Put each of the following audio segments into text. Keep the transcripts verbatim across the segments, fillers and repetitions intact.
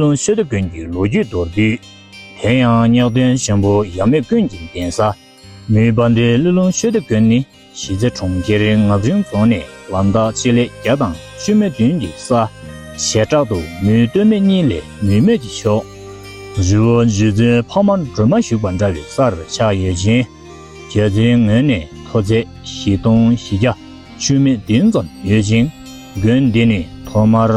ཀླུང་ཆོས་སྡེ་དགོན་གྱི་ལོ་རྒྱུས་མདོར་བསྡུས། དེ་ཡང་གཉགས་སྟོན་ཆེན་པོ་ཡབ་མེས་ཀུན་གྱི་གདན་ས། མུས་དཔལ་ལྡན་གླེ་ལུང་ཆོས་སྡེ་དགོན་ནི་གཞིས་རྩེ་གྲོང་ཁྱེར་ངམ་རིང་རྫོང་ནས་ལམ་ཐག་སྤྱི་ལེ་བརྒྱ་དང་བཅུ་མེད་བདུན་གྱི་ས། བྱེ་བྲག་ཏུ་མུས་སྟོད་སྨད་གཉིས་ལས་མུས་སྨད་ཀྱི་ཕྱོགས། རི་བོ་རྗེ་བཙུན་འཕགས་མ་སྒྲོལ་མ་བཞུགས་པ་འདྲ་བའི་སར་ཆགས་ཡོད་ཅིང་། རྒྱ་མཚོའི་ངོས་ནས་མཐོ་ཚད་བཞི་སྟོང་བཞི་བརྒྱ་བཅུ་མེད་བདུན་ཙམ་ཡོད་ཅིང་། དགོན་འདི་ནི་ཐོག་མར་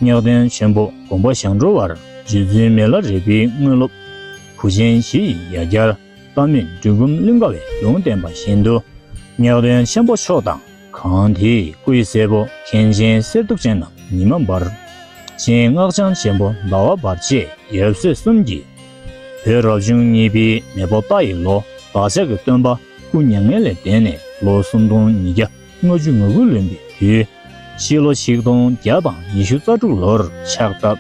གཉགས་སྟོན་ཆེན་པོ་དགོངས་པ་ཞང་འགྲོ་བར་རྗེ་བཙུན་མི་ལ་རས་པའི་དངོས་སློབ་བུ་ཆེན་བཞི་ཡི་ཡ་གྱལ་རྟ་མོས་འབྲི་གུང་གླིང་ཀ་བས་ལུང་བསྟན་པ་བཞིན་དུ། གཉགས་སྟོན་ཆེན་པོ་མཆོག་དང་གང་དེའི་སྐུའི་སྲས་པོ་མཁན་ཆེན་གསེར་གདུགས་ཅན་རྣམས་ཉི་མ་འབར། སྤྱན་སྔགས་འཆང་ཆེན་པོ་ཟླ་བ་འབར་བཅས་ཡབ་སྲས་གསུམ་གྱིས། བོད་རབ་བྱུང་གཉིས་པའི་མེ་ཕོ་རྟ་ཡི་ལོ་བདག་ཅག་གི་སྟོན་པ་སྐུ་མྱ་ངན་ལས་འདས་ནས་ལོ་སུམ་སྟོང་ཉིས་བརྒྱ་ལྔ་བཅུ་ང་དགུ་ལོན་པའི་དུས། ཕྱི་ལོ་ཆིག་སྟོང་བརྒྱ་དང་ཉི་ཤུ་རྩ་དྲུག་ལོར་ཕྱག་བཏབ།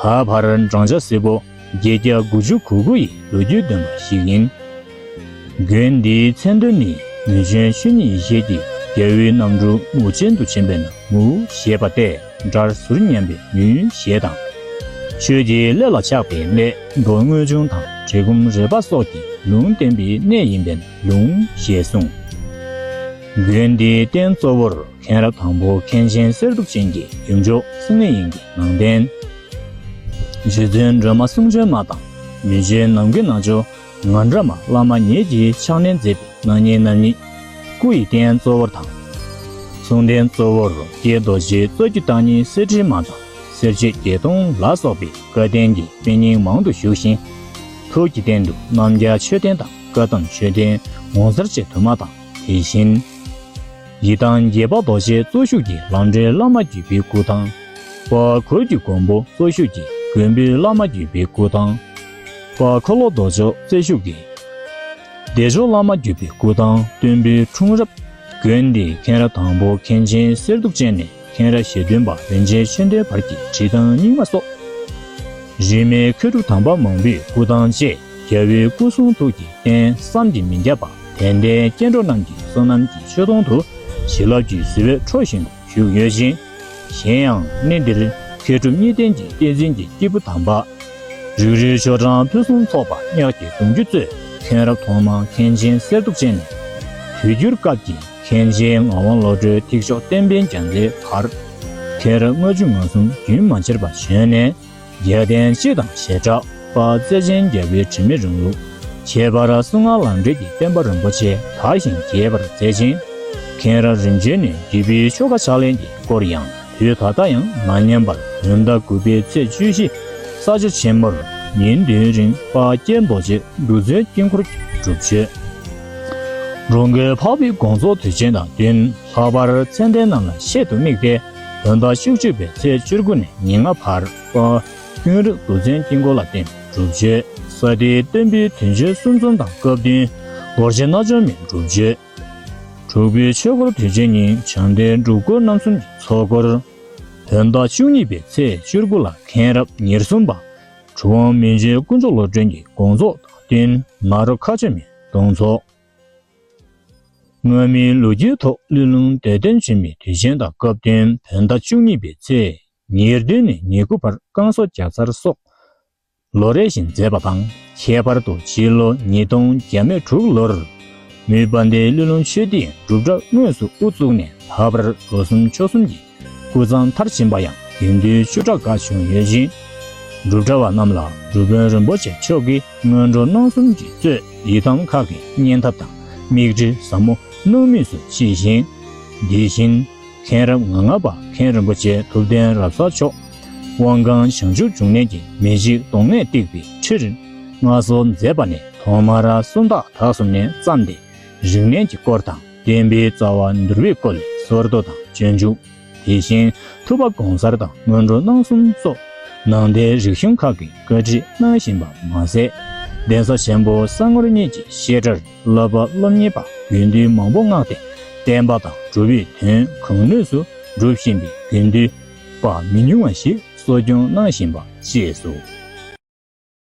ད་བར་བགྲང་བྱ་སྲིད་པོ་བརྒྱད་བརྒྱ་དགུ་བཅུ་གོ་དགུ་ཡི་ལོ་རྒྱུས་ལྡན་པ་ཞིག་ཡིན། དགོན་འདིའི་མཚན་དོན་ནི་མུས་ཆེན་ཆོས་ཉིད་ཡེ་ཤེས་ཀྱིས་རྒྱལ་བའི་རྣམ་འཕྲུལ་མུས་ཅན་དུ་བྱོན་པས་ན་མུ་ཞེས་པ་སྟེ། སྒྲར་ཟུར་མཉམ་པའི་མུས་ཞེས་དང་། ཆོས་ཀྱི་གླེ་ལ་ཆགས་པའི་གླེ། མདོ་དངོས་བྱུང་དང་འབྲི་གུང་རས་པ་སོགས་ཀྱི་ལུང་བསྟན་པའི་གནས་ཡིན་པས་ལུང་ཞེས་གསུངས། དགོན་འདིའི་རྟེན་གཙོ་བོར་མཁན་རབས་དང་པོ་མཁན་ཆེན་གསེར་གདུགས་ཅན་གྱི་ཡུམ་མཆོག་སེང་གེ་དབྱིངས་ཀྱི་ནང་རྟེན། རྗེ་བཙུན་སྒྲོལ་མ་གསུང་བྱོན་མ་དང་མི་འགྱུར་ནམ་མཁའི་ནང་ཆོས་ང་འདྲ་མ་བླ་མ་ཉིད་ཀྱིས་ཕྱག་ལེན་མཛད་པའི་སྣང་བརྙན་རྣམ་གཉིས། སྐུ་ཡི་རྟེན་གཙོ་བོར་དང་། གསུང་རྟེན་གཙོ་བོར་ཀྱེ་རྡོ་རྗེ་རྩ་རྒྱུད་བརྟག་གཉིས་གསེར་ཁྲིའི་མ་དང་གསེར་ཕྱེ་བརྒྱད་སྟོང་ལ་སོགས་པའི་བཀའ་བསྟན་གྱི་དཔེ་རྙིང་མང་དུ་བཞུགས་ཤིང་། ཐུགས་ཀྱི་རྟེན་དུ་རྣམ་རྒྱལ་མཆོད་རྟེན་དང་བཀའ་གདམས་མཆོད་རྟེན་ངོ་མཚར་ཆེ་དུ་མ་དང་དེ་བཞིན། ཡི་དམ་དགྱེས་པ་རྡོ་རྗེ་གཙོ་བཞུགས་ཀྱི་ལམ་འབྲས་བླ་མ་བརྒྱུད་པའི་སྐུ་ཐང་། དཔལ་གུར་གྱི་མགོན་པོ་གཙོ་བཞུགས་ཀྱི་མགོན་པོའི་བླ་མ་བརྒྱུད་པའི་སྐུ་ཐང་། དཔལ་འཁོར་ལོ་རྡོ་རྗེ་གཙོ་བཞུགས་ཀྱི་བདེ་མཆོག་བླ་མ་བརྒྱུད་པའི་སྐུ་ཐང་། སྟོན་པའི་འཁྲུངས་རབས། དགོན་འདིའི་མཁན་རབས་དང་པོ་མཁན་ཆེན་གསེར་གདུགས་ཅན་ནས་མཁན་རབས་ཞེ་བདུན་པ་རིན་ཆེན་ཆོས་ལྡན་བར་གྱི་བྲིས་ཐང་རྙིང་མ་སོགས། རིས་མེད་མཁས་གྲུབ་དམ་པ་མང་པོའི་སྐུ་ཐང་བཅས་རྒྱལ་བའི་སྐུ་གསུང་ཐུགས་ཀྱི་རྟེན་བསམ་གྱིས་མི་ཁྱབ་པ་དད་ལྡན་སྐྱེ་འགྲོ་རྣམས་ཀྱི་བསོད་ནམས་ཀྱི་མཆོད་སྡོང་དུ་བྱིན་རླབས་ཀྱི་བཟི་བས་འཕྲོ་བཞིན་དུ་བཞུགས་ཡོད་ཅིང་། གཞན་ཡང་གནས་འདིར་མཁས་གྲུབ་གཉིས་ལྡན་གྱི་བསྟན་འཛིན་གྱི་སྐྱེས་བུ་དམ་པ། རིགས་རུས་ཆོ་འབྲང་ཕུན་སུམ་ཚོགས་པ་གཉགས་ཀྱི་གདུང་རྒྱུད་གཙོས་མཁན་རབས་ཐོག་མ་མཁན་ཆེན་གསེར་གདུགས་ཅན་ནས། དུས་འགྱུར་སྐབས་ཀྱི་མཁན་ཆེན་ངག་དབང་བློ་གྲོས་ཐེག་མཆོག་བསྟན་པའི་རྒྱལ་མཚན་བར། མཁན་རབས་ལྔ་བཅུ་ང་གསུམ་རྒྱུན་མ་ཆད་པར་བྱོན་ནས། རྒྱལ་བསྟན་སྤྱི་དང་བྱེ་བྲག་པ་རྩལ་ཅན་རྒྱལ་པོའི་དྲི་མེད་རིང་ལུགས། ཁྱད་པར་གསུང་ངག་ལམ་འབྲས་ཀྱི་བསྟན་པ་རིན་པོ་ཆེ་དར་ཞིང་རྒྱས་པར་མཛད་ཅིང་། མཁན་རབས་རིམ་བྱོན་ནས་བརྒྱུད་པའི་ཆོ་ག་ཕྱག་ལེན་གྱི་སྐོར་ཡང་དུས་ད་ལྟ་ཡང་མ་ཉམས་པར་བོད་ཟླ་དགུ་པའི་ཚེས་བཅུ་བཞི་ས་བྱི་ཆེན་མོར་ཉིན་བདུན་རིང་དཔལ་ཀྱེ་རྡོ་རྗེ་བདུད་འཛིན་དཀྱིལ་འཁོར་གྱི་སྒྲུབ་མཆོད། འགྲོ་མགོན་འཕགས་པའི་དགོངས་རྫོགས་དུས་ཆེན་དང་བསྟུན་ལྷག་པར་མཚན་ལྡན་རྣམས་ལ་ཆེད་དུ་དམིགས་ཏེ་བོད་ཟླ་བཅུ་གཅིག་པའི་ཚེས་བཅུ་དགུ་ནས་ཉེར་ལྔ་བར་དཔལ་ཀུན་རིག་བདུད་འཛིན་དཀྱིལ་འཁོར་ལ་བརྟེན་སྒྲུབ་མཆོད། ས་དེའི་སྟོན་པའི་དུས་མཆོད་གསུམ་འཛོམས་དང་སྐབས་བསྟུན་རྡོ་རྗེ་རྣལ་འབྱོར་མའི་སྒྲུབ་མཆོད། དྲུག་པའི་ཆོས་འཁོར་དུས་ཆེན་ཉིན་བྱང་གཏེར་སྒྲུབ་སྐོར་རྣམ་གསུམ་གྱི་ཚོགས་འཁོར། བོད་ཟླ་བཅུ་གཉིས་པའི་ཚེས་བཅུ་དགུ་ལ་མཁན་རབས་ཉེར་གསུམ་པ་གྲུབ་དབང་མི་འགྱུར་དཀོན་མཆོག་བློ་གྲོས་ཀྱི་དགོངས་རྫོགས་དང་བསྟུན་ནཱ་རོ་མཁའ་སྤྱོད་མའི་གདུང་འཚོགས། སྔ་མའི་ལོ་རྒྱུས་ཐོག་གླེ་ལུང་དད་ལྡན་བྱོན་མའི་དུས་ཆེན་དང་སྐབས་བསྟུན་བོད་ཟླ་བཅུ་གཉིས་པའི་ཚེས་ཉེར་བདུན་ནས་ཉེར་དགུ་བར་བསྐང་གསོ་བརྒྱ་ཚར་སོགས་ལོ་རེ་བཞིན་མཛད་པ་དང་། ཁྱད་པར་དུ་སྤྱི་ལོ་ཉིས་སྟོང་བརྒྱ་མེད་དྲུག་ལོར་མུས་དཔལ་ལྡན་གླེ་ལུང་ཆོས་སྡེའི་སྒྲུབ་གྲྭ་དངོས་སུ་དབུ་བཙུགས་ནས་ད་བར་ལོ་གསུམ་ཕྱོགས་གསུམ་གྱི་སྐུ་མཚམས་མཐར་ཕྱིན་པ་ཡང་དགེ་འདུན་བཅུ་ཕྲག་འགའ་བྱུང་ཡོད་ཅིང་། སྒྲུབ་གྲྭ་བ་རྣམས་ལ་སྒྲུབ་དཔོན་རིན་པོ་ཆེ་མཆོག་གིས་སྔོན་འགྲོ་སྣང་གསུམ་གྱིས་གཙོས་ཡི་དམ་ཁག་གི་བསྙེན་ཐབས་དང་དམིགས་ཁྲིད་ཟབ་མོ་སྣང་མུས་སུ་མཆིས་ཤིང་། དེ་བཞིན་མཁན་རབས་ང་ལྔ་པ་མཁན་རིན་པོ་ཆེ་ཐུབ་བསྟན་རབ་གསལ་མཆོག་དབང་ཁང་བྱང་ཆུབ་འབྱུང་གནས་ཀྱི་མི་འཇིགས་གདོང་ལྔས་བཏེགས་པའི་ཁྲིར་མངའ་གསོལ་མཛད་པ་ནས་ཐོག་མར་སུམ་རྟགས་དག་གསུམ་ནས་བརྩམས་ཏེ། རིག་གནས་ཀྱི་སྐོར་དང་བསྟན་པའི་རྩ་བ་འདུལ་བའི་སྐོར་ལས་སོར་དོ་དང་སྤྱོད་འཇུག། དེ་བཞིན་ཐུབ་པ་དགོངས་གསལ་དང་སྔོན་འགྲོ་སྣང་གསུམ་སོགས་ནང་བསྟན་རིག་གཞུང་ཁག་གི་བཀའ་ཁྲིད་གནང་བཞིན་པ་མ་ཟད། གདན་ས་ཆེན་པོ་གསང་ངོར་གཉིས་ཀྱི་བཤད་གྲྭར་བསླབ་པ་སློབ་གཉེར་པ་དགེ་འདུན་མང་པོ་མངགས་ཏེ་བསྟན་པ་དང་སྒྲུབ་པའི་དོན་གང་ནུས་སུ་སྒྲུབ་བཞིན་པའི་དགེ་འདུན་པ་མི་ཉུང་བ་ཞིག་གསོ་སྐྱོང་གནང་བཞིན་པ་བཅས་སོ།